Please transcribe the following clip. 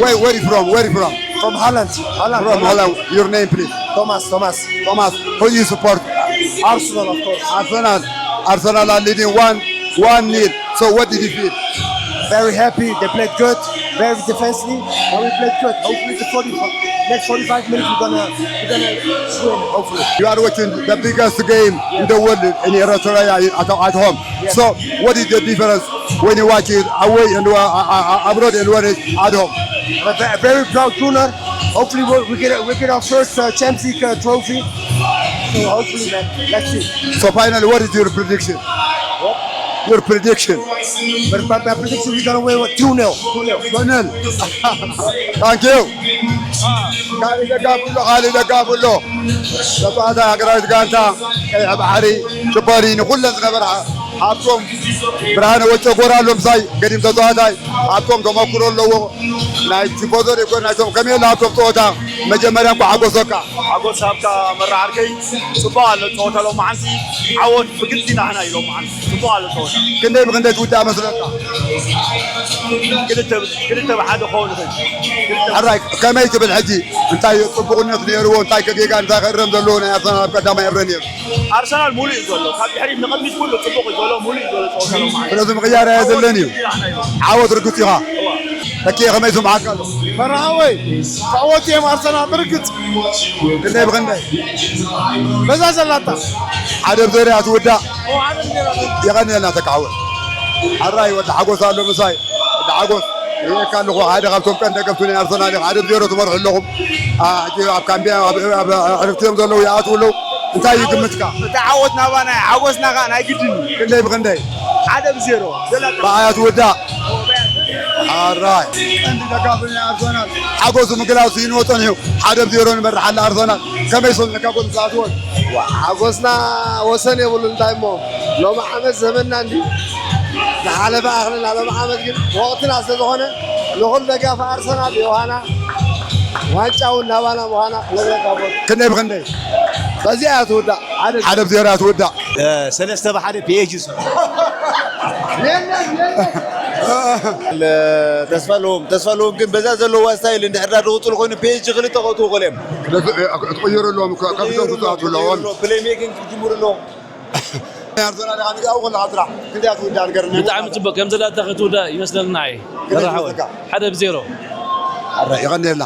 Where, where you from? Where you from? From Holland. Holland. From Holland. Your name, please. Thomas. Thomas. Thomas. Who do you support? Arsenal, of course. Arsenal. Arsenal are leading one one nil. So what did you feel? Very happy. They played good. Very defensively, and we played good. Hopefully, the forty, next forty-five minutes, we're gonna we're gonna win. Hopefully. You are watching the biggest game in the world in Eritrea at, at home. Yes. So what is the difference when you watch it away and uh, uh, uh, abroad and when it's at home? I'm a ve- very proud owner. Hopefully, we'll, we get a, we get our first uh, Champions League uh, trophy. So hopefully, man, let's see. So finally, what is your prediction? Your prediction? But my, my prediction, we're gonna win with two nil. Two nil. Thank you. Kaali dagaafi ኣሎ፣ kaali dagaafi ኣሎ። ተጻዋታይ ሃገራዊት ጋንታ ቀይሕ ባሕሪ ሽኮሪ ንኹለን ዝነበረ ሃብቶም ብርሃነ ወጨጎር ኣሎ ምሳይ ገዲም ተጻዋታይ ሃብቶም ተመኩሮ ኣለዎ። ናይ ቲፎዞ ዘይኮን ናይቶም ከመይ ኣሎ ሃብቶም ጸወታ መጀመርያ እንኳ ሓጎሰካ። ሓጎስ ሃብካ መራዓርከይ ጽቡቕ ኣሎ ጸወታ ሎማዓንቲ ዓወት ብግዲ ናህና እዩ ሎማዓንቲ ጽቡቕ ኣሎ ጸወታ። ክንደይ ብክንደይ ትውዳእ መስለካ? ክልተ ክልተ ብሓደ ክኸውን ይኽእል። ሕራይ ከመይ ትብል ሕጂ? እንታይ እዩ ጽቡቕነት ነይርዎ? እንታይ ከጌጋ እንታይ ክእረም ዘለዎ ናይ ኣርሰናል ኣብ ቀዳማይ እረ ነይሩ? ኣርሰናል ሙሉእ እዩ ዘሎ። ካብ ድሕሪት ንቕድሚት ኩሉ ጽቡቕ እዩ ዘሎ። ሙሉእ እዩ ዘሎ ጸወታ ሎማዓንቲ። ስለዚ ምቕያር ኣየድልን እዩ። ዓወት ርግጽ ኢኻ። ተኪኤ ከመይ ስምዓካ ኣሎ? መርሃወይ ተዕወት እዮም ኣርሰናል ብርግጽ። ክንደይ ብክንደይ? በዛ ዘላታ ሓደ ብዘሮ እያ ትውዳእ። የቐንየልና ተካዕወት። ሕራይ ወዲ ሓጎስ ኣሎ ምሳይ። ወዲ ሓጎስ ርእየካ ኣለኹ ሓደ ካብቶም ቀንዲ ደገፍቲ ናይ ኣርሰናል ኢኻ። ሓደ ብዜሮ ትመርሑ ኣለኹም። አ፣ ሕጂ ኣብ ካምቢያ ኣብ ኣብ ዕርፍቲ እዮም ዘለዉ ይኣትዉ ኣለዉ። እንታይ እዩ ግምትካ? እቲ ዓወት ናባና እዩ። ሓጎስና ከኣ ናይ ግድን እዩ። ክንደይ ብክንደይ? ሓደ ብዜሮ። ብኣያ ትውዳእ። ኣራይ ቀንዲ ደጋፊ ናይ ኣርሰናል ሓጎሱ ምግላጹ ይንወ ጸኒሑ ሓደ ብዜሮ ንመርሕ ኣላ ኣርሰናል። ከመይ ሰሚዕካ ጎል ዝኣትወን? ሓጎስና ወሰን የብሉ እንታይ እሞ ሎሚ ዓመት ዘመንና እንዲ ዝሓለፈ ኣኽልና ሎሚ ዓመት ግን ወቕትና ስለ ዝኾነ ንኹሉ ደጋፊ ኣርሰናል ዮሃና ዋንጫ እውን ናባና ምዃና ክነግረካ እፈቱ። ክንደይ ብክንደይ? በዚኣ እያ ትውዳእ። ሓደ ሓደ ብዜሮ እያ ትውዳእ። ሰለስተ ብሓደ ፒኤስጂ ይሰርሑ። ተስፋ ኣለዎም ተስፋ ኣለዎም ግን በዛ ዘለዋ ስታይል እንድሕር ዳ ዝቕፅሉ ኮይኑ ፒኤስጂ ክልተ ከእትዉ ክእሉ እዮም። ክትቕይሩ ኣለዎም እኮ፣ ካብ እቶም ክፅዋቱ ኣለዎም። ፕሌይ ሜኪንግ ክጅምሩ ኣለዎም። ኣርሰናል ኢኻ ንጋኡ ከለኻ ጥራሕ ክንደይ እያ ትውዳእ ንገረኒ። ብጣዕሚ ጽቡቅ ከም ዘላታ ክትውዳእ ይመስለኒ ንዓይ። ክንደይ መራሓወይ ትውዳእ? ሓደ ብዜሮ። ኣረ የቐንየልና።